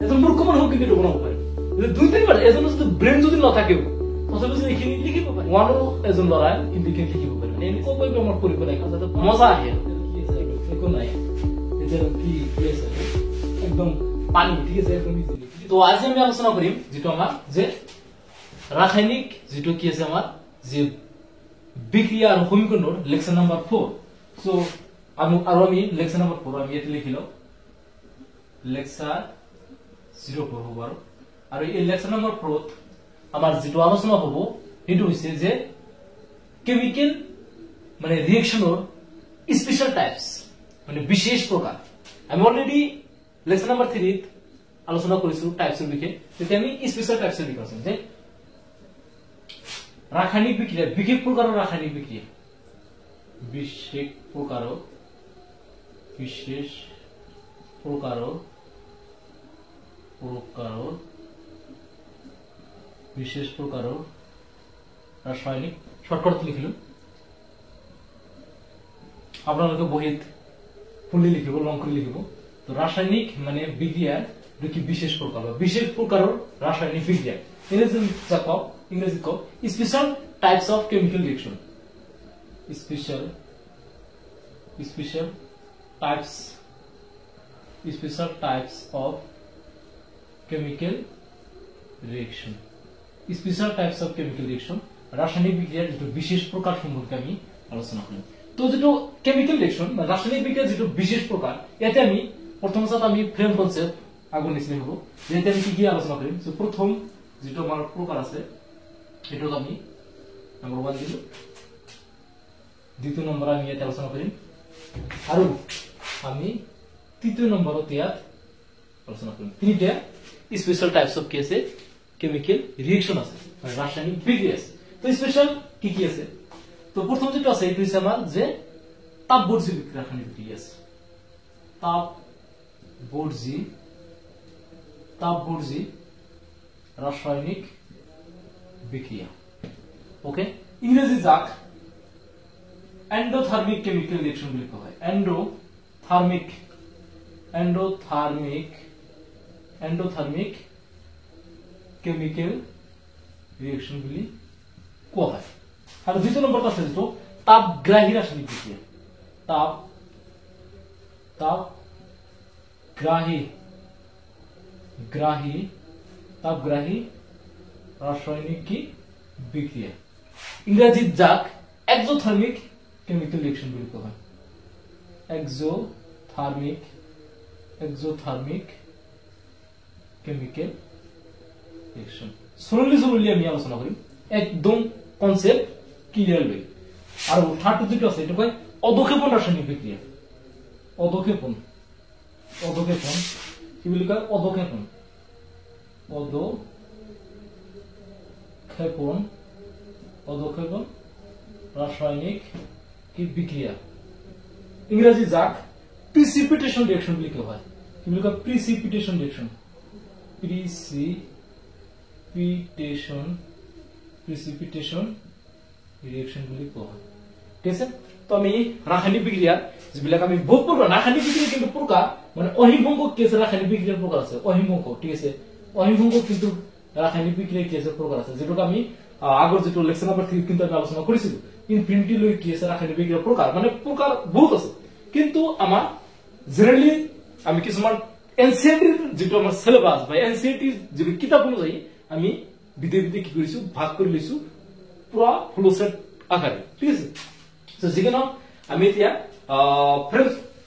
এজন মূৰ্খ মানুহো কিন্তু এইটো বনাব পাৰিব। দুই তিনিবাৰ এজনৰ যদি ব্ৰেইন যদি নাথাকেও তথাপি যদি এইখিনি লিখিব পাৰে, ওৱানো এজন ল'ৰাই কিন্তু এইখিনি লিখিব পাৰিব। মানে এনেকুৱাকৈ আমাৰ কৰিব লাগিব যাতে মজা আহে। কি আছে একো নাই, এতিয়া কি কি আছে একদম পানী, ঠিক আছে, একদম ইজিলি। তো আজি আমি আলোচনা কৰিম যিটো আমাৰ যে ৰাসায়নিক যিটো কি আছে আমাৰ যে বিক্ৰিয়া আৰু সমীকৰণৰ লেকচাৰ নাম্বাৰ 4। চ' আমি আৰু আমি লেকচাৰ নাম্বাৰ 4 আমি ইয়াতে লিখি লওঁ, লেকচাৰ 04 হ'ব। আৰু এই লেকচাৰ নাম্বাৰ 4ত আমাৰ যিটো আলোচনা হ'ব সেইটো হৈছে যে কেমিকেল মানে ৰিয়েকশ্যনৰ স্পেচিয়েল টাইপছ, মানে বিশেষ প্ৰকাৰ। আমি অলৰেডি লেকচাৰ নাম্বাৰ 3ত আলোচনা কৰিছো টাইপছৰ বিষয়ে, তেতিয়া আমি স্পেচিয়েল টাইপছৰ বিষয়ে আলোচনা যে ৰাসায়নিক বিক্ৰিয়া, বিশেষ প্ৰকাৰৰ ৰাসায়নিক বিক্ৰিয়া, বিশেষ প্ৰকাৰৰ, বিশেষ প্ৰকাৰৰ, প্ৰকাৰৰ, বিশেষ প্ৰকাৰৰ ৰাসায়নিক, শৰ্টকাটত লিখিলো, আপোনালোকে বহীত ফুলি লিখিব, লং কৰি লিখিব। তো ৰাসায়নিক মানে বিক্ৰিয়াৰ কি বিশেষ প্ৰকাৰ, বিশেষ প্ৰকাৰৰ ৰাসায়নিক বিক্ৰিয়া, ইংৰেজী কওক, ইংৰেজীত কওক special types of chemical reaction, special, special types, special types of chemical reaction, special types of chemical reaction, ৰাসায়নিক বিক্ৰিয়াৰ যিটো বিশেষ প্ৰকাৰ সম্পৰ্কে আমি আলোচনা কৰিম। তো যিটো কেমিকেল ৰিয়েকশ্যন বা ৰাসায়নিক বিক্ৰিয়াৰ যিটো বিশেষ প্ৰকাৰ, ইয়াতে আমি প্ৰথম অৱস্থাত আমি ফ্ৰেম কনচেপ্ট আগৰ নিচিনা হ'ব, ইয়াতে আমি কি কি আলোচনা কৰিম। প্ৰথম যিটো আমাৰ প্ৰকাৰ আছে সেইটোক আমি নম্বৰ 1 দিলো, দ্বিতীয় নম্বৰ আমি ইয়াতে আলোচনা কৰিম, আৰু আমি তৃতীয় নম্বৰত ইয়াত আলোচনা কৰিম। তিনিটা স্পেচিয়েল টাইপছ অফ কি আছে, কেমিকেল ৰিয়েকশ্যন আছে, মানে ৰাসায়নিক বিক্ৰিয়া আছে। তো স্পেচিয়েল কি কি আছে, তো প্ৰথম যিটো আছে এইটো হৈছে আমাৰ যে তাপবৰ্জী ৰাসায়নিক বিক্ৰিয়া আছে, তাপবৰ্জী, তাপবৰ্জী ৰাসায়নিক বিক্ৰিয়া, ওকে, ইংৰেজি যাক এন্ডোথাৰ্মিক কেমিক্যাল ৰিঅ্যাকশন বুলি কোৱা হয়, এন্ডোথাৰ্মিক, এন্ডোথাৰ্মিক, এন্ডোথাৰ্মিক কেমিক্যাল ৰিঅ্যাকশন বুলি কোৱা হয়। আৰু দ্বিতীয় নম্বৰটো আছে যিটো তাপগ্ৰাহী ৰাসায়নিক বিক্ৰিয়া, তাপ, তাপগ্ৰাহী, গ্ৰাহী, তাপগ্ৰাহী ৰাসায়নিক কি বিক্ৰিয়া, ইংৰাজীত যাক এক্সোথাৰ্মিক কেমিক্যাল ৰিঅ্যাকশন বুলি কোৱা হয়, এক্সোথাৰ্মিক, এক্সোথাৰ্মিক কেমিক্যাল ৰিঅ্যাকশন। স্লোলি স্লোলি আমি আলোচনা কৰিম, একদম কনসেপ্ট ক্লিয়াৰ লৈ। আৰু থাৰ্ড যিটো আছে এইটো কয় অধক্ষেপণ ৰাসায়নিক বিক্ৰিয়া, অধক্ষেপণ, অধক্ষেপণ কি বুলি কয়, অধক্ষেপণ, অধক্ষেপণ, অধক্ষেপণ ৰাসায়নিক কি বিক্ৰিয়া, ইংৰাজী যাক প্ৰিচিপিটেশ্যন ৰিয়েকশ্যন বুলি কোৱা হয়, কি বুলি কয়, প্ৰিচিপিটেশ্যন ৰিয়েকশ্যন, প্ৰিচিপিটেশ্যন, প্ৰিচিপিটেশ্যন ৰিয়েকশ্যন বুলি কোৱা হয়, ঠিক আছে। তো আমি ৰাসায়নিক বিক্ৰিয়া যিবিলাক আমি বহুত প্ৰকাৰ ৰাসায়নিক বিক্ৰিয়া কিন্তু প্ৰকাৰ মানে অহিম সংখ্যক কি আছে ৰাসায়নিক বিক্ৰিয়াৰ প্ৰকাৰ আছে, অহিম সংখ্যক, ঠিক আছে, অহিম সংখ্যক কিন্তু ৰাসায়নিক বিক্ৰিয়া কি আছে প্ৰকাৰ আছে, যিটোক আমি আগৰ যিটো লেকচাৰ নাম্বাৰ 3 কিন্তু আমি আলোচনা কৰিছিলো। ইনফিনিটি লৈ কি আছে ৰাসায়নিক বিক্ৰিয়াৰ প্ৰকাৰ, মানে প্ৰকাৰ বহুত আছে, কিন্তু আমাৰ জেনেৰেলি আমি কিছুমান এনচিইআৰটিৰ যিটো আমাৰ সিলেবাছ বা এনচিইআৰটিৰ যিটো কিতাপ অনুযায়ী আমি বিধে বিধে কি কৰিছো ভাগ কৰি লৈছো পুৰা ফ্লো চাৰ্ট আকাৰে, ঠিক আছে। তো যিকোনো আমি এতিয়া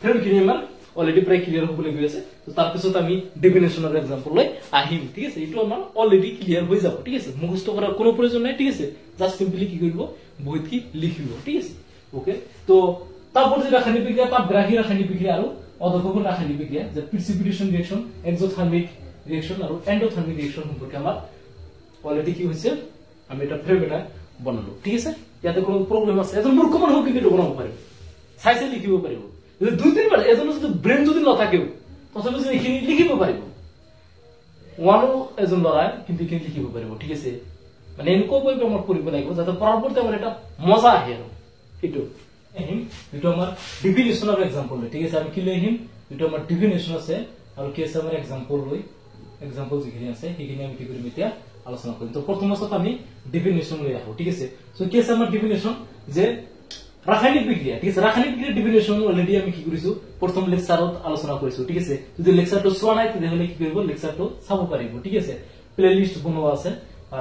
ফ্ৰেমখিনি আমাৰ অলৰেডি প্ৰায় ক্লিয়াৰ হ'বলৈ গৈ আছে, তো তাৰপিছত আমি ডেফিনেশ্যনৰ এক্সাম্পল লৈ আহিম, ঠিক আছে। এইটো আমাৰ অলৰেডি ক্লিয়াৰ হৈ যাব, ঠিক আছে, মুখস্থ কৰাৰ কোনো প্ৰয়োজন নাই, ঠিক আছে, জাষ্ট চিম্পলি কি কৰিব বহীত কি লিখিব, ঠিক আছে, ওকে। তো তাপবৰ্জী ৰাসায়নিক বিক্ৰিয়া, তাপগ্ৰাহী ৰাসায়নিক বিক্ৰিয়া আৰু অধক্ষেপণ ৰাসায়নিক বিক্ৰিয়া, যে প্ৰিচিপিটেশ্যন ৰিয়েকশ্যন, এক্সোথাৰ্মিক ৰিয়েকশ্যন আৰু এন্ডোথাৰ্মিক ৰিয়েকশ্যন সম্পৰ্কে আমাৰ অলৰেডি কি হৈছে আমি এটা ফ্ৰেম এটা বনালো, ঠিক আছে। ইয়াতে কোনো প্ৰব্লেম আছে, এজন মূৰ্খ মানুহো কিন্তু এইটো বনাব পাৰিব, চাই চাই লিখিব পাৰিব, দুই তিনিবাৰ এজনৰ যদি ব্ৰেইন যদি নাথাকেও তথাপি যদি এইখিনি লিখিব পাৰিব, ওৱানো এজন ল'ৰাই কিন্তু এইখিনি লিখিব পাৰিব, ঠিক আছে। মানে এনেকুৱাকৈ আমাৰ কৰিব লাগিব যাতে পঢ়াৰ প্ৰতি আমাৰ এটা মজা আহে। আৰু সেইটো আহিম যিটো আমাৰ ডিফিনেশ্যনৰ এক্সাম্পল লৈ, ঠিক আছে, আমি কি লৈ আহিম যিটো আমাৰ ডিফিনেশ্যন আছে আৰু কি আছে আমাৰ এক্সাম্পল লৈ এক্সাম্পল যিখিনি আছে সেইখিনি আমি কি কৰিম এতিয়া আলোচনা কৰিম। তো প্ৰথম অৱস্থাত আমি ডেফিনেশ্যন লৈ আহো, ঠিক আছে। সো কি আছে আমাৰ ডেফিনেশ্যন, যে ৰাসায়নিক বিক্ৰিয়া, ঠিক আছে। ৰাসায়নিক বিক্ৰিয়াৰ ডেফিনেশ্যন অলৰেডি আমি কি কৰিছো প্ৰথম লেকচাৰত আলোচনা কৰিছো, ঠিক আছে। যদি লেকচাৰটো চোৱা নাই তেতিয়াহ'লে কি কৰিব, লেকচাৰটো চাব পাৰিব, ঠিক আছে। প্লেলিষ্ট বনোৱা আছে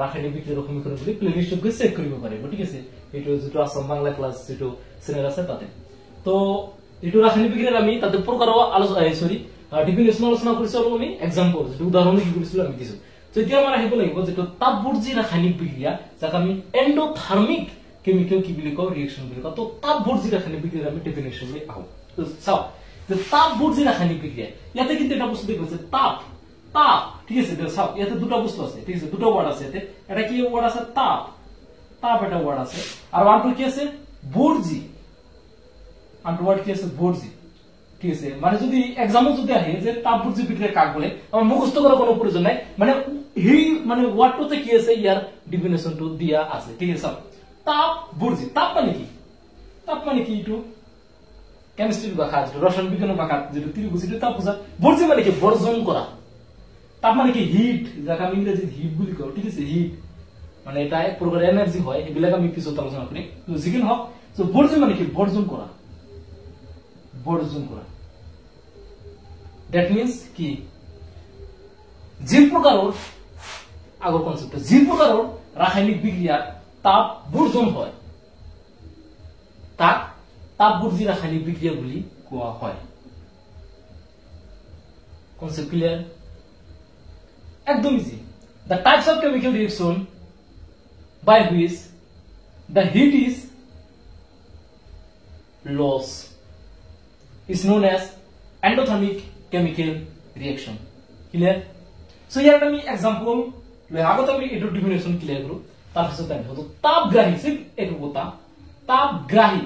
ৰাসায়নিক বিক্ৰিয়াৰ সমীকৰণ বুলি, প্লেলিষ্টত গৈ চেক কৰিব পাৰিব, ঠিক আছে। এইটো যিটো আছাম বাংলা ক্লাছ যিটো চেনেল আছে তাতে। তো এইটো ৰাসায়নিক বিক্ৰিয়াৰ আমি তাতে প্ৰকাৰৰ আলোচনা সৰি ডেফিনেশ্যন আলোচনা কৰিছো আৰু আমি এক্সাম্পল যিটো উদাহৰণ কি কৰিছিলো আমি দিছো। তো এতিয়া আমাৰ আহিব লাগিব যিটো তাপবৰ্জী ৰাসায়নিক বিক্ৰিয়া, যাক আমি এণ্ডোথাৰ্মিক কেমিকেল কি বুলি কওঁ, ৰিয়েকশ্যন বুলি কওঁ। তো তাপবৰ্জী ৰাসায়নিক বিক্ৰিয়াৰ আমি ডেফিনেশ্যন লৈ আহো। তো চাওক যে তাপবৰ্জী ৰাসায়নিক বিক্ৰিয়া, ইয়াতে কিন্তু এটা বস্তু দেখুৱাইছে তাপ, তাপ, ঠিক আছে। চাওক ইয়াতে দুটা বস্তু আছে, ঠিক আছে, দুটা ৱাৰ্ড আছে ইয়াতে। এটা কি ৱাৰ্ড আছে, তাপ, তাপ এটা ৱাৰ্ড আছে, আৰু আনটো কি আছে, বৰ্জী, আনটো ৱাৰ্ড কি আছে, বৰ্জী, ঠিক আছে। মানে যদি এক্সামত যদি আহে যে তাপবৰ্জী বিক্ৰিয়া কাক বলে, আমাৰ মুখস্থ কৰাৰ কোনো প্ৰয়োজন নাই, মানে সেই মানে ৱাৰ্ডটোতে কি আছে ইয়াৰ ডেফিনেশ্যনটো দিয়া আছে, ঠিক আছে। চাওক তাপবৰ্জী, তাপ মানে কি, তাপ মানে কি, এইটো কেমিষ্ট্ৰিৰ ভাষা, যিটো ৰসায়ন বিজ্ঞানৰ ভাষাত যিটো ত্ৰিভুজ, এইটো তাপ বুজা। বৰ্জী মানে কি, বৰ্জন কৰা। তাপ মানে কি, হিট, যাক আমি ইংৰাজীত হিট বুলি কওঁ, ঠিক আছে। হিট মানে এটা এক প্ৰকাৰ এনাৰ্জি হয়, এইবিলাক আমি পিছত আলোচনা কৰিম। যি কি নহওক, বৰ্জী মানে কি, বৰ্জন কৰা, বৰ্জন কৰা। That means কি, যি প্ৰকাৰৰ আগৰ কনচেপ্ট, যি প্ৰকাৰৰ ৰাসায়নিক বিক্ৰিয়াত তাপ বৰ্জন হয় তাক তাপবৰ্জী ৰাসায়নিক বিক্ৰিয়া বুলি কোৱা হয়। Concept clear? একদম easy. The types of chemical reaction by which the heat is loss is known as endothermic chemical reaction. Clear? So ইয়াত আমি এক্সাম্পল লৈ আগত আমি এইটো ডেফিনেশ্যন ক্লিয়াৰ কৰো, তাৰপিছত আমি হতো তাপগ্ৰাহী, এইটো কথা তাপগ্ৰাহী,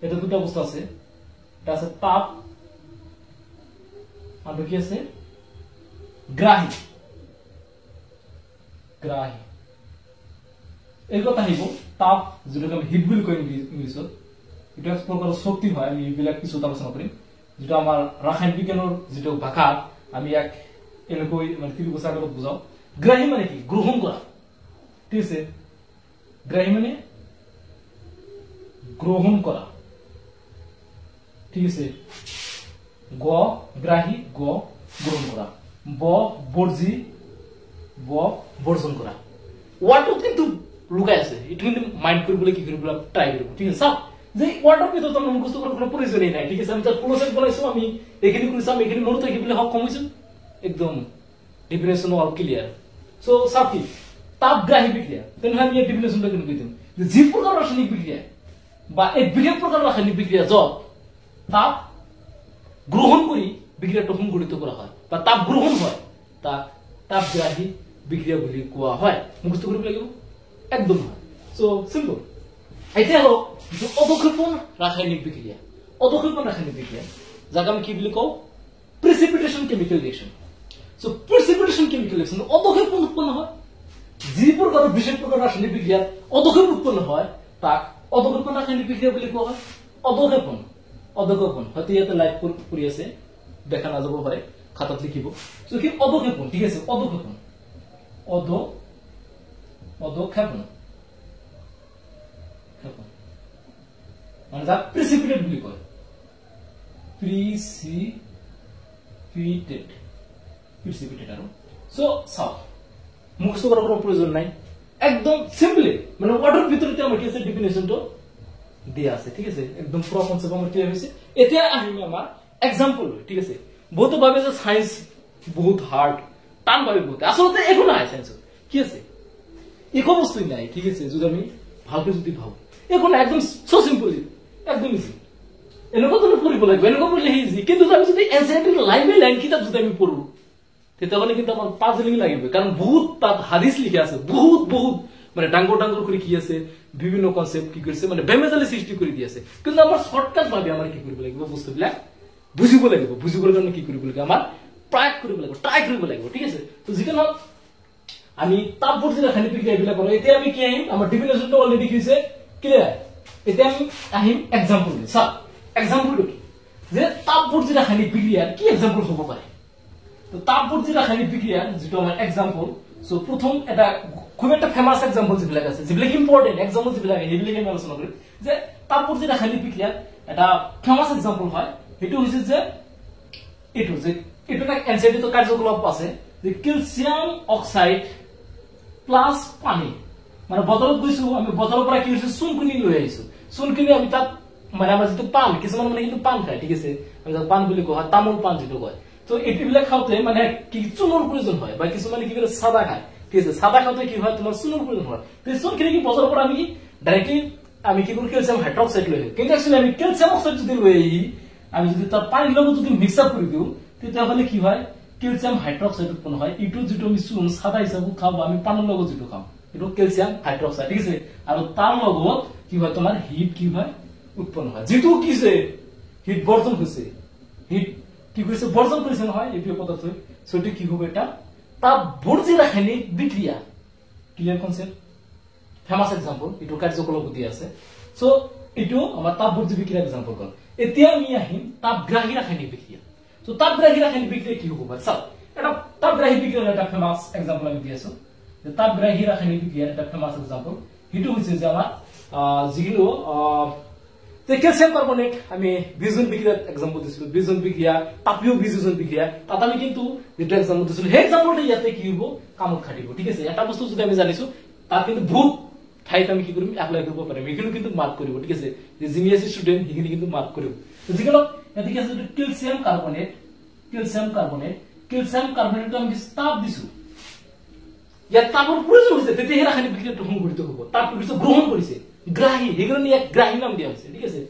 এটা দুটা বস্তু আছে, এটা আছে তাপ আৰু কি আছে গ্ৰাহী, গ্ৰাহী। এই কথা আহিব তাপ, যিটোক আমি হিট বুলি কয় ইংলিছত, এইটো এক প্ৰকাৰৰ শক্তি হয়, আমি এইবিলাক পিছত আলোচনা কৰিম। যিটো আমাৰ ৰাসায়নিক বিজ্ঞানৰ যিটো ভাষাত আমি ইয়াক এনেকৈ মানে ত্ৰিভুজ আকাৰত বুজাও। গ্ৰাহী মানে কি, গ্ৰহণ কৰা, ঠিক আছে। গ্ৰাহী মানে গ্ৰহণ কৰা, ঠিক আছে। গ গ্ৰাহী, গ গ্ৰহণ কৰা, ব বৰ্জী, ব বৰ্জন কৰা। ৱাৰ্ডটোত কিন্তু লুকাই আছে, এইটো কিন্তু মাইণ্ড কৰিবলৈ কি কৰিব ট্ৰাই কৰিব, ঠিক আছে। চাওক যে ৱাৰ্ডৰ ভিতৰত আমাৰ মুখস্থ কৰাৰ কোনো প্ৰয়োজনেই নাই, ঠিক আছে। আমি তাত প্ৰচেছ বনাইছো, আমি এইখিনি কৰিছো, আমি এইখিনি মনত ৰাখিবলৈ সক্ষম হৈছো, একদম ডেফিনেশ্যন অল ক্লিয়াৰ। চ' চাওক কি তাপগ্ৰাহী বিক্ৰিয়া, তেনেহ'লে আমি ইয়াৰ ডেফিনেশ্যনটো কেনেকৈ দিম, যি প্ৰকাৰৰ ৰাসায়নিক বিক্ৰিয়া বা এক বিশেষ প্ৰকাৰৰ ৰাসায়নিক বিক্ৰিয়া য'ত তাপ গ্ৰহণ কৰি বিক্ৰিয়াটো সংঘটিত কৰা হয় বা তাপ গ্ৰহণ হয় তাক তাপগ্ৰাহী বিক্ৰিয়া বুলি কোৱা হয়। মুখস্থ কৰিব লাগিব একদম নহয়, চ' চিম্পল। এতিয়া হওক যিটো অৱক্ষেপণ ৰাসায়নিক বিক্ৰিয়া, অৱক্ষেপণ ৰাসায়নিক বিক্ৰিয়া যাক আমি কি বুলি কওঁ, precipitation chemical reaction. So precipitation chemical reaction, অৱক্ষেপণ উৎপন্ন হয়, যি প্ৰকাৰৰ বিশেষ প্ৰকাৰৰ ৰাসায়নিক বিক্ৰিয়াত অৱক্ষেপ উৎপন্ন হয় তাক অৱক্ষেপণ ৰাসায়নিক বিক্ৰিয়া বুলি কোৱা হয়। অৱক্ষেপণ, অৱক্ষেপণ হয়তো ইয়াতে লাইভ কৰি আছে, দেখা নাযাব পাৰে, খাতাত লিখিব। চ' কি অৱক্ষেপণ, ঠিক আছে, অৱক্ষেপণ, অধক্ষেপণ, মানে যাক প্ৰিসিপিটেট বুলি কয়, প্ৰিসিপিটেট, প্ৰিসিপিটেট আৰু। চ' চাওক মুখস্থ কৰাৰ কোনো প্ৰয়োজন নাই, একদম চিম্পলি মানে ৱাৰ্ডৰ ভিতৰতে আমাৰ কি আছে ডেফিনেশ্যনটো দিয়া আছে, ঠিক আছে। একদম পুৰা কনচেপ্ট আমাৰ ক্লিয়াৰ হৈছে। এতিয়া আহিম আমাৰ এক্সাম্পল লৈ, ঠিক আছে। বহুতো ভাবে যে চায়েন্স বহুত হাৰ্ড, টান ভাবে বহুতে, আচলতে একো নাই চায়েন্সত, কি আছে একো বস্তুই নাই, ঠিক আছে। যদি আমি ভালকে যদি ভাবো একো নাই, একদম চ' চিম্পল, একদম ইজি। এনেকুৱা তুমি পঢ়িব লাগিব, এনেকুৱা পঢ়িলে ইজি। কিন্তু আমি যদি এনচিইআৰটিৰ লাইন বাই লাইন কিতাপ যদি আমি পঢ়ো তেতিয়াহ'লে কিন্তু আমাৰ পাজলিং লাগিব, কাৰণ বহুত তাত হাদিছ লিখা আছে, বহুত বহুত মানে ডাঙৰ ডাঙৰ কৰি কি আছে বিভিন্ন কনচেপ্ট কি কৰিছে, মানে বেমেজালি সৃষ্টি কৰি দি আছে। কিন্তু আমাৰ শৰ্টকাট ভাবে আমাৰ কি কৰিব লাগিব, বস্তুবিলাক বুজিব লাগিব। বুজিবৰ কাৰণে কি কৰিব লাগিব, আমাৰ প্ৰয়াস কৰিব লাগিব, ট্ৰাই কৰিব লাগিব, ঠিক আছে। তো যিকি নহওক আমি তাপবৰ্জী ৰাসায়নিক বিক্ৰিয়া এইবিলাক কৰোঁ। এতিয়া আমি কি আহিম, আমাৰ ডেফিনেশ্যনটো অলৰেডি কি হৈছে ক্লিয়াৰ। এতিয়া আমি আহিম এক্সাম্পল। চাওক এক্সাম্পলটো কি, যে তাপবৰ্জী ৰাসায়নিক বিক্ৰিয়াৰ কি এক্সাম্পল হ'ব পাৰে। তো তাপবৰ্জী ৰাসায়নিক বিক্ৰিয়াৰ যিটো আমাৰ এক্সাম্পল, চ' প্ৰথম এটা খুব এটা ফেমাছ এক্সাম্পল যিবিলাক আছে, যিবিলাক ইম্পৰ্টেণ্ট এক্সাম্পল যিবিলাক, সেইবিলাক আমি আলোচনা কৰিম যে তাপবৰ্জী ৰাসায়নিক বিক্ৰিয়াৰ এটা ফেমাছ এক্সাম্পল হয়, সেইটো হৈছে যে এইটো যে এইটো এটা এনচিআৰটি কাৰ্যকলাপ আছে যে কেলছিয়াম অক্সাইড প্লাছ পানী। মানে বজাৰত গৈছো আমি, বজাৰৰ পৰা কি হৈছে চূণখিনি লৈ আহিছো, চূণখিনি আমি তাত মানে আমাৰ যিটো পাণ, কিছুমান মানে কিন্তু পাণ খায়, ঠিক আছে, আমি যাক পাণ বুলি কোৱা হয়, তামোল পাণ যিটো কয়, তো এইবিলাক খাওঁতে মানে কি চূণৰ প্ৰয়োজন হয়, বা কিছুমানে কি কৰে চাদা খায়, ঠিক আছে, চাদা খাওঁতে কি হয় তোমাৰ চূণৰ প্ৰয়োজন হয়। তো চূণখিনি কি বজাৰৰ পৰা আমি কি ডাইৰেক্টলি আমি কি কৰো কেলছিয়াম হাইড্ৰক্সাইড লৈ আহো, কিন্তু একচুৱেলি আমি কেলছিয়াম অক্সাইড যদি লৈ আহি আমি যদি তাৰ পানীৰ লগত যদি মিক্স আপ কৰি দিওঁ তেতিয়াহ'লে কি হয় কেলছিয়াম হাইড্ৰক্সাইড উৎপন্ন হয়। এইটো যিটো আমি চূণ চাদা হিচাপে খাওঁ বা আমি পানৰ লগত যিটো খাওঁ এইটো কেলছিয়াম হাইড্ৰক্সাইড, ঠিক আছে, আৰু তাৰ লগত কি হয় তোমাৰ হিট কি হয় উৎপন্ন হয়, যিটো কি হৈছে হিট বৰ্জন হৈছে, হিট কি কৰিছে বৰ্জন কৰিছে নহয় এইটো পদাৰ্থ, সেইটো কি হ'ব এটা তাপবৰ্জী ৰাসায়নিক বিক্ৰিয়া। ক্লিয়াৰ কনচেপ্ট, ফেমাছ এক্সাম্পল, এইটো কাৰ্যকলাপ দিয়া আছে। চ' এইটো আমাৰ তাপবৰ্জী বিক্ৰিয়া এক্সাম্পল গ'ল। এতিয়া আমি আহিম তাপগ্ৰাহী ৰাসায়নিক বিক্ৰিয়া। চ' তাপগ্ৰাহী ৰাসায়নিক বিক্ৰিয়া কি হ'ব পাৰে চাওক, এটা তাপগ্ৰাহী বিক্ৰিয়াৰ এটা ফেমাছ এক্সাম্পল আমি দি আছো যে তাপগ্ৰাহী ৰাসায়নিক বিক্ৰিয়াৰ এটা ফেমাছ এক্সাম্পল সেইটো হৈছে যে আমাৰ যিখিনি কেলছিয়াম কাৰ্বনেট আমি বিযোজন বিক্ৰিয়াত এক্সাম্পল দিছিলো, বিযোজন বিক্ৰিয়া, তাপীয় বিযোজন বিক্ৰিয়া, তাত আমি কিন্তু যিটো এক্সাম্পল দিছিলো সেই এক্সাম্পলটো ইয়াতে কি হ'ব কামত খাটিব, ঠিক আছে। এটা বস্তু যদি আমি জানিছো তাত কিন্তু বহুত ঠাইত আমি কি কৰিম এপ্লাই কৰিব পাৰিম, এইখিনি কিন্তু মাৰ্ক কৰিব, ঠিক আছে, যে জিনিয়াছ ষ্টুডেণ্ট সেইখিনি কিন্তু মাৰ্ক কৰিব। যিকোনো ইয়াতে কি আছে calcium carbonate, calcium carbonate, calcium কাৰ্বনেটটো আমি তাপ দিছো, ইয়াত তাপৰ প্ৰয়োজন হৈছে তেতিয়াহে ৰাসায়নিক বিক্ৰিয়াটো সংঘটিত হ'ব, তাপ গ্ৰহণ কৰিছে গ্ৰাহী, সেইকাৰণে ইয়াক গ্ৰাহী নাম দিয়া হৈছে, ঠিক আছে।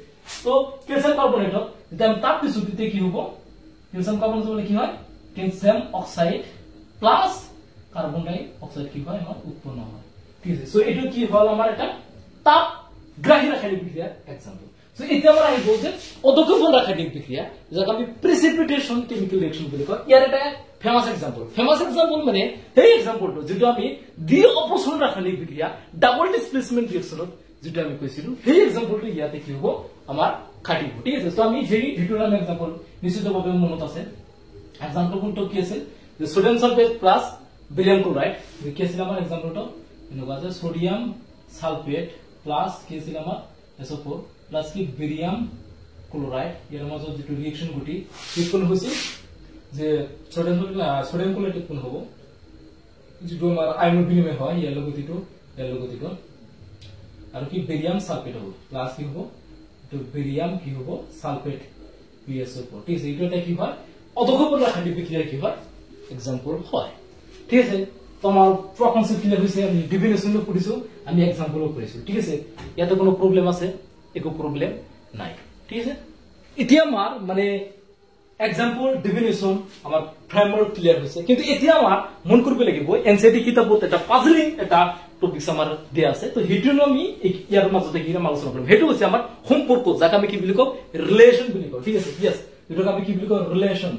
তো কেলছিয়াম কাৰ্বনেটত যেতিয়া আমি তাপ দিছো তেতিয়া কি হ'ব, কেলছিয়াম কাৰ্বনেট মানে কি হয় calcium oxide plus carbon dioxide কি হয় আমাৰ উৎপন্ন হয়, ঠিক আছে। চ' এইটো কি হ'ল আমাৰ এটা তাপগ্ৰাহী ৰাসায়নিক বিক্ৰিয়াৰ এক্সাম্পল। চ' এতিয়া আমাৰ আহিব যে অধঃক্ষেপণ ৰাসায়নিক বিক্ৰিয়া, যাক আমি প্ৰেচিপিটেশ্যন কেমিকেল ৰিয়েকশ্যন বুলি কওঁ, ইয়াৰ এটা ফেমাছ এক্সাম্পল। ফেমাছ এক্সাম্পল মানে সেই এক্সাম্পলটো যিটো আমি দ্বি অপসৰণ ৰাসায়নিক বিক্ৰিয়া ডাবল ডিছপ্লেচমেণ্ট ৰিয়েকশ্যনত যিটো আমি কৈছিলো সেই এক্সাম্পলটো ইয়াতে কি হ'ব আমাৰ খাটিব, ঠিক আছে। ত' আমি সেইটোৰ আমি এক্সাম্পল নিশ্চিতভাৱে মনত আছে। এক্সাম্পল কোনটো কি আছিল যে sodium sulphate plus barium chloride, কি আছিল আমাৰ এক্সাম্পলটো এনেকুৱা যে সোডিয়াম সালফেট প্লাছ কি আছিল আমাৰ SO4 plus কি বেৰিয়াম ক্লোৰাইড, ইয়াৰ মাজত যিটো ৰিয়েকশ্যন ঘটি উৎপন্ন হৈছিল যে সোডিয়াম ক্লোৰাইড উৎপন্ন হ'ব, যিটো আমাৰ আয়নৰ বিনিময় হয় ইয়াৰ লগত এইটো, ইয়াৰ লগত এইটো, আৰু কি বেৰিয়াম সালফেট হ'ব প্লাছ কি হ'ব এইটো বেৰিয়াম কি হ'ব সালফেট PSO4, ঠিক আছে। এইটো এটা কি হয় অধঃক্ষেপণ ৰাসায়নিক বিক্ৰিয়াৰ কি হয় এক্সাম্পল হয়, ঠিক আছে। তো আমাৰ পুৰা কনচেপ্ট ক্লিয়াৰ হৈছে, আমি ডেফিনেশ্যনো পঢ়িছো, আমি এক্সাম্পলো পঢ়িছো, ঠিক আছে। ইয়াতে কোনো প্ৰব্লেম আছে? একো প্ৰব্লেম নাই, ঠিক আছে। এতিয়া আমাৰ মানে এক্সাম্পল ডেফিনেশ্যন আমাৰ ফ্ৰেমৱৰ্ক ক্লিয়াৰ হৈছে, কিন্তু এতিয়া আমাৰ মন কৰিব লাগিব এনচিআৰটি কিতাপত এটা পাজলিং এটা টপিকছ আমাৰ দিয়া আছে, তো সেইটো আমি ইয়াৰ মাজতে কি আলোচনা কৰিম, সেইটো হৈছে আমাৰ সম্পৰ্ক, যাক আমি কি বুলি কওঁ ৰিলেশ্যন বুলি কওঁ, ঠিক আছে। য়েছ, যিটোক আমি কি বুলি কওঁ ৰিলেশ্যন,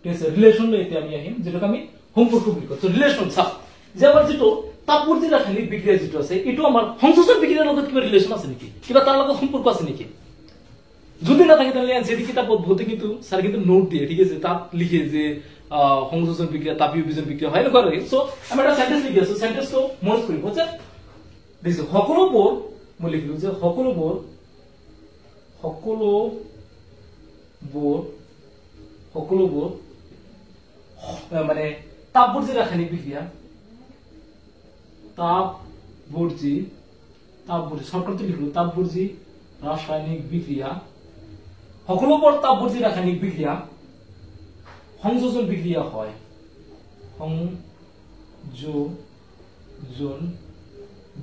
ঠিক আছে। ৰিলেশ্যন লৈ এতিয়া আমি আহিম, যিটোক আমি সম্পৰ্ক বুলি কওঁ। তো ৰিলেশ্যন চাওক যে আমাৰ যিটো তাপবৰ্জী ৰাসায়নিক বিক্ৰিয়া যিটো আছে এইটো আমাৰ সংযোজন বিক্ৰিয়াৰ লগত কিবা ৰিলেশ্যন আছে নেকি, কিবা তাৰ লগত সম্পৰ্ক আছে নেকি? যদি নাথাকে তেনেহ'লে এনচিআৰটি কিতাপত বহুতে কিন্তু ছাৰ কিন্তু নোট দিয়ে, ঠিক আছে, তাত লিখে যে সংযোজন বিক্ৰিয়া তাপীয় বিযোজন বিক্ৰিয়া হয় এনেকুৱা লাগে। চ' আমি এটা চেণ্টেন্স লিখি আছো, চেণ্টেন্সটো মনত কৰিব যে দিছো সকলোবোৰ, মই লিখিলো যে সকলোবোৰ সকলোবোৰ সকলোবোৰ মানে তাপবৰ্জী ৰাসায়নিক বিক্ৰিয়া, তাপবৰ্জী তাপবৰ্জী শৰ্টকাটত লিখিলো তাপবৰ্জী ৰাসায়নিক বিক্ৰিয়া, সকলোবোৰ তাপবৰ্জী ৰাসায়নিক বিক্ৰিয়া সংযোজন বিক্ৰিয়া হয়, সংযোজন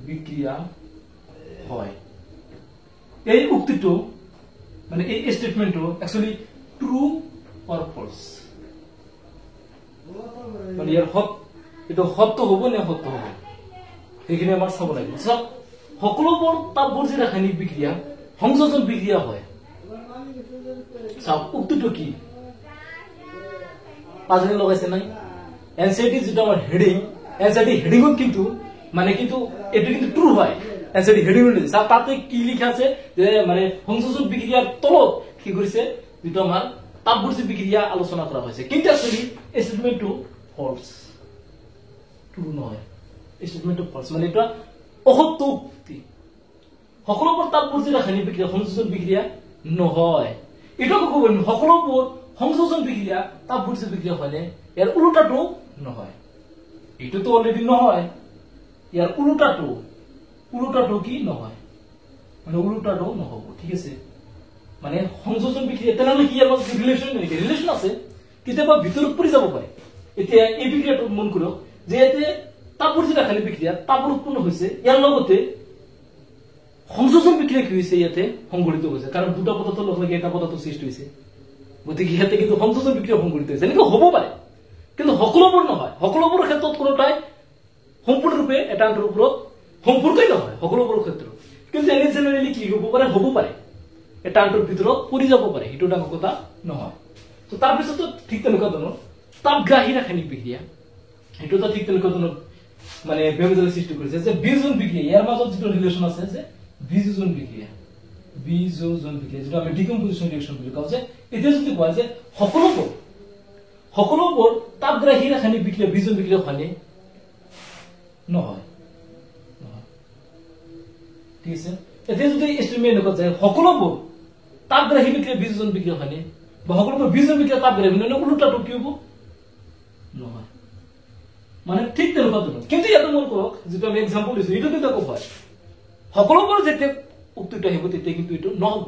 বিক্ৰিয়া হয়। এই উক্তিটো মানে এই ষ্টেটমেন্টটো একচুয়ালি ট্ৰু অৰ ফলস, মানে ইয়াৰ এইটো সত্য হ'ব নে অসত্য হ'ব সেইখিনি আমাৰ চাব লাগিব। চাওক সকলোবোৰ তাপবৰ্জী ৰাসায়নিক বিক্ৰিয়া সংযোজন বিক্ৰিয়া হয়, চাওক উক্তিটো কি পাজলি লগাইছে নাই? এনচিআৰটি যিটো আমাৰ হেডিং, এনচিআৰটি হেডিঙত কিন্তু মানে কিন্তু এইটো কিন্তু ট্ৰু হয়, এনচিআৰটি হেডিং তাতে কি লিখা আছে যে মানে সংযোজন বিক্ৰিয়াৰ তলত কি কৰিছে যিটো আমাৰ তাপবৰ্জী বিক্ৰিয়া আলোচনা কৰা হৈছে। কিন্তু একচুৱেলি এই ষ্টেটমেণ্টটো ফলছ, ট্ৰু নহয়, এই ষ্টেটমেণ্টটো ফলছ, মানে এইটো অসত্য উক্তি। সকলোবোৰ তাপবৰ্জী ৰাসায়নিক বিক্ৰিয়া সংযোজন বিক্ৰিয়া নহয়। এইটো ক'ব পাৰিম সকলোবোৰ সংযোজন বিক্ৰিয়া তাপবৰ্জী বিক্ৰিয়া হয়নে? ইয়াৰ ওলোটাটো নহয়, এইটোতো অলৰেডি নহয়। ইয়াৰ ওলোটাটো কি নহয়, মানে ওলোটাটো নহ'ব, ঠিক আছে। মানে সংযোজন বিক্ৰিয়া তেনেহ'লে কি ইয়াৰ মাজত ৰিলেশ্যন নেকি? ৰিলেশ্যন আছে, কেতিয়াবা ভিতৰত পৰি যাব পাৰে। এতিয়া এই বিক্ৰিয়াটো মন কৰক যে ইয়াতে তাপবৰ্জী ৰাসায়নিক বিক্ৰিয়া তাপৰ উৎপন্ন হৈছে, ইয়াৰ লগতে সংযোজন বিক্ৰিয়া কি হৈছে ইয়াতে সংঘটিত হৈছে, কাৰণ দুটা পদাৰ্থ লগ লাগি এটা পদাৰ্থ সৃষ্টি হৈছে, গতিকে ইয়াতে কিন্তু সংযোজন বিক্ৰিয়া সংঘটিত হৈছে। এনেকৈ হ'ব পাৰে, কিন্তু সকলোবোৰ নহয়। সকলোবোৰৰ ক্ষেত্ৰত কোনোটাই সম্পূৰ্ণৰূপে এটা আনটোৰ ওপৰত সম্পৰ্কই নহয় সকলোবোৰৰ ক্ষেত্ৰত, কিন্তু এনে জেনেৰেলি কি হ'ব পাৰে, হ'ব পাৰে এটা আনটোৰ ভিতৰত পৰি যাব পাৰে, সেইটো ডাঙৰ কথা নহয়। তো তাৰপিছতো ঠিক তেনেকুৱা ধৰণৰ তাপগ্ৰাহী ৰাসায়নিক বিক্ৰিয়া, সেইটো ঠিক তেনেকুৱা ধৰণৰ মানে বেমেজালিৰ সৃষ্টি কৰিছে যে বিয়োজন বিক্ৰিয়া, ইয়াৰ মাজত যিটো ৰিলেশ্যন আছে যে বিযোজন বিক্ৰিয়া, বিযোজন বিক্ৰিয়া যিটো আমি ডিকম্পজিশ্যন ৰিয়েকশ্যন বুলি কওঁ, যে এতিয়া যদি কোৱা যে সকলোবোৰ তাপগ্ৰাহী ৰাসায়নিক বিক্ৰিয়া বিযোজন বিক্ৰিয়া হয়নে? নহয়, নহয়, ঠিক আছে। এতিয়া যদি ষ্টেটমেণ্ট এনেকুৱা যায় সকলোবোৰ তাপগ্ৰাহী বিক্ৰিয়া বিযোজন বিক্ৰিয়া হয়নে, বা সকলোবোৰ বিযোজন বিক্ৰিয়া তাপগ্ৰাহী, ওলোটাটো কি হ'ব? নহয়, মানে ঠিক তেনেকুৱা ধৰণৰ। কিন্তু ইয়াতে মন কৰক যিটো আমি এক্সাম্পল দিছো এইটো কিন্তু আকৌ হয়, সকলোবোৰ যেতিয়া উক্তিটো আহিব তেতিয়া কিন্তু এইটো নহ'ব।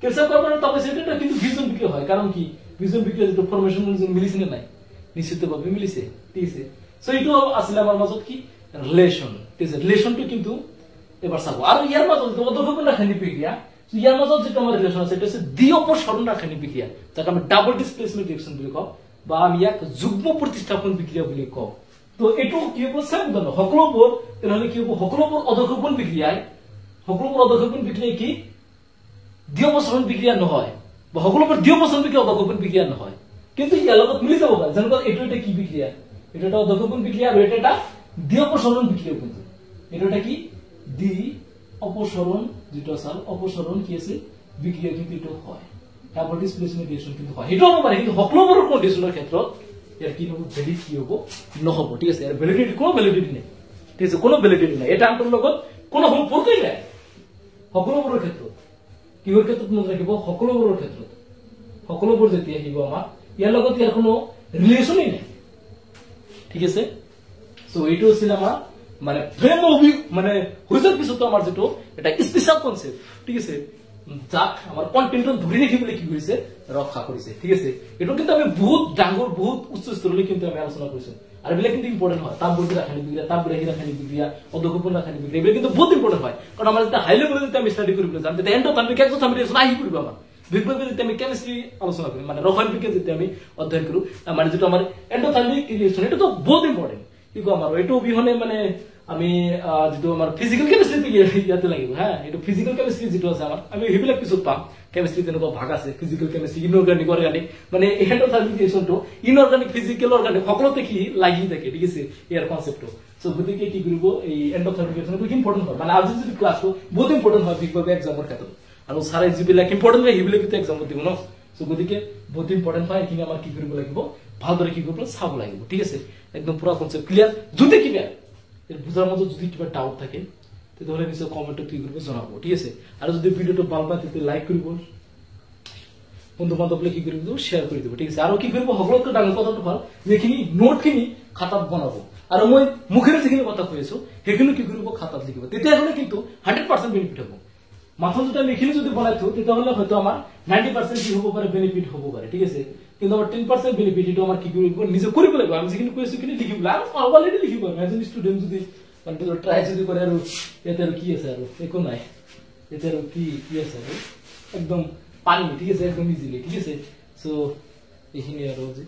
কেলচিয়াম কাৰ্বনেট তাপেচিটো কিন্তু বিযোজন বিক্ৰিয়া হয়, কাৰণ কি বিযোজন বিক্ৰিয়া যিটো ফৰ্মেশ্যন মিলিছে নে নাই? নিশ্চিতভাৱে মিলিছে, ঠিক আছে। চ' এইটো আছিলে আমাৰ মাজত কি ৰিলেশ্যন, ঠিক আছে। ৰিলেশ্যনটো কিন্তু এবাৰ চাব। আৰু ইয়াৰ মাজত যিটো অধঃক্ষেপণ ৰাসায়নিক বিক্ৰিয়া, ইয়াৰ মাজত যিটো আমাৰ ৰিলেশ্যন আছে সেইটো হৈছে দ্বি অপসাৰণ ৰাসায়নিক বিক্ৰিয়া, যাক আমি ডাবল ডিছপ্লেচমেণ্ট ৰিয়েকশ্যন বুলি কওঁ, বা আমি ইয়াক যুগ্ম প্ৰতিস্থাপন বিক্ৰিয়া বুলি কওঁ। তো এইটো কি হ'ব চেম ধৰণৰ সকলোবোৰ, তেনেহ'লে কি হ'ব সকলোবোৰ অধঃক্ষেপণ বিক্ৰিয়াই, সকলোবোৰ অধঃক্ষেপণ বিক্ৰিয়াই কি দ্বি অপসাৰণ বিক্ৰিয়া নহয়, বা সকলোবোৰ দ্বি অপসাৰণ বিক্ৰিয়া অধঃক্ষেপণ বিক্ৰিয়া নহয়, কিন্তু ইয়াৰ লগত মিলি যাব পাৰে। যেনেকুৱা এইটো এটা কি বিক্ৰিয়া, এইটো এটা অধঃক্ষেপণ বিক্ৰিয়া আৰু এইটো এটা দ্বি অপসাৰণ বিক্ৰিয়া, কিন্তু এইটো এটা কি দ্বি অপসাৰণ যিটো আছে অপসাৰণ কি আছে বিক্ৰিয়া, কিন্তু এইটো হয় ডাবল ডিছপ্লেচমেণ্ট ৰিয়েকশ্যন কিন্তু হয়, সেইটো হ'ব পাৰে। কিন্তু সকলোবোৰ কণ্ডিশ্যনৰ ক্ষেত্ৰত ইয়াৰ কি নহ'ব, ভেলিড কি হ'ব নহ'ব, ঠিক আছে। ইয়াৰ ভেলিডিটি কোনো ভেলিডিটি নাই, ঠিক আছে, কোনো ভেলিডিটি নাই, এটা আনটোৰ লগত কোনো সম্পৰ্কই নাই সকলোবোৰৰ ক্ষেত্ৰত। কিহৰ ক্ষেত্ৰত মনত ৰাখিব, সকলোবোৰৰ ক্ষেত্ৰত, সকলোবোৰ যেতিয়া আহিব আমাৰ ইয়াৰ লগত ইয়াৰ কোনো ৰিলেশ্যনেই নাই, ঠিক আছে। চ' এইটো আছিল আমাৰ মানে ফ্ৰেম মানে হৈ যোৱাৰ পিছতো আমাৰ যিটো এটা স্পেচিয়েল কনচেপ্ট, ঠিক আছে, যাক আমাৰ কণ্টেণ্টত ধৰি ৰাখিবলৈ কি কৰিছে, ৰক্ষা কৰিছে, ঠিক আছে। এইটো কিন্তু আমি বহুত ডাঙৰ বহুত উচ্চ স্তৰলৈ কিন্তু আমি আলোচনা কৰিছো, আৰু এইবিলাক কিন্তু ইম্পৰ্টেণ্ট হয়। তাপবৰ্জী ৰাসায়নিক বিক্ৰিয়া, তাপগ্ৰাহী ৰাসায়নিক বিক্ৰিয়া, অধঃক্ষেপণ ৰাসায়নিক বিক্ৰিয়া, এইবিলাক কিন্তু বহুত ইম্পৰ্টেণ্ট হয়। কাৰণ আমাৰ যেতিয়া হাই লেভেলত যেতিয়া আমি ষ্টাডি কৰিবলৈ যাম তেতিয়া এণ্ডোথাৰ্মিক এক্সোথাৰ্মিক ৰিয়েকশ্যন আহি পৰিব আমাৰ। বিশেষভাৱে যেতিয়া আমি কেমিষ্ট্ৰি আলোচনা কৰিম, মানে ৰসায়ন বিজ্ঞান যেতিয়া আমি অধ্যয়ন কৰো, মানে যিটো আমাৰ এণ্ডোথাৰ্মিক ৰিয়েকশ্যন এইটোতো বহুত ইম্পৰ্টেণ্ট। কি কওঁ আমাৰ এইটো অবিহনে মানে আমি যিটো আমাৰ ফিজিকেল কেমিষ্ট্ৰি ইয়াতে লাগিব, হা, এইটো ফিজিকেল কেমিষ্ট্ৰি যিটো আছে আমাৰ, আমি সেইবিলাক পিছত পাম। কেমিষ্ট্ৰি তেনেকুৱা ভাগ আছে, ফিজিকেল কেমিষ্ট্ৰি, ইনঅৰ্গেনিক, অৰ্গেনিক, মানে এণ্ডোথাৰ্মিক ৰিয়েকশ্যনটো ইনঅৰ্গেনিক, ফিজিকেল, অৰ্গেনিক সকলোতে কি লাগি থাকে, ঠিক আছে, ইয়াৰ কনচেপ্টটো। চ' গতিকে কি কৰিব এই এণ্ডোথাৰ্মিক ৰিয়েকশ্যনটো ইম্পৰ্টেণ্ট হয়, মানে আজি যিটো ক্লাছটো বহুত ইম্পৰ্টেণ্ট হয় বিশেষভাৱে এক্সামৰ ক্ষেত্ৰত, আৰু ছাৰে যিবিলাক ইম্পৰ্টেণ্ট হয় সেইবিলাক কিন্তু এক্সামত দিব ন। চ' গতিকে বহুত ইম্পৰ্টেণ্ট হয়, এইখিনি আমাৰ কি কৰিব লাগিব, ভালদৰে কি কৰিব চাব লাগিব, ঠিক আছে। একদম পুৰা কনচেপ্ট ক্লিয়াৰ। যদি কিবা বুজাৰ মাজত যদি কিবা ডাউট থাকে তেতিয়াহ'লে নিশ্চয় কমেণ্টত কি কৰিব জনাব, ঠিক আছে। আৰু যদি ভিডিঅ'টো ভাল পায় তেতিয়া লাইক কৰিব, বন্ধু বান্ধৱলৈ কি কৰিব শ্বেয়াৰ কৰি দিব, ঠিক আছে। আৰু কি কৰিব, সকলোতকৈ ডাঙৰ কথাটো হ'ল যিখিনি নোটখিনি খাতাত বনাব, আৰু মই মুখেৰে যিখিনি কথা কৈ আছো সেইখিনি কি কৰিব খাতাত লিখিব, তেতিয়াহ'লে কিন্তু 100% বেনিফিট হ'ব। মাথোঁ যদি আমি এইখিনি যদি বনাই থওঁ তেতিয়াহ'লে হয়তো আমাৰ 90% কি হ'ব পাৰে, বেনিফিট হ'ব পাৰে, ঠিক আছে। কিন্তু আমাৰ 10% বেনিফিট এইটো আমাৰ কি কৰিব নিজে কৰিব লাগিব। আমি যিখিনি কৈ আছো সেইখিনি লিখিব লাগিব, আৰু অলৰেডি লিখিব। এজন ষ্টুডেণ্ট যদি মানে ট্ৰাই যদি কৰে আৰু ইয়াতে আৰু কি আছে আৰু একো নাই, ইয়াতে আৰু কি কি আছে আৰু একদম পানী, ঠিক আছে, একদম ইজিলি, ঠিক আছে। চ' এইখিনি আৰু আজি।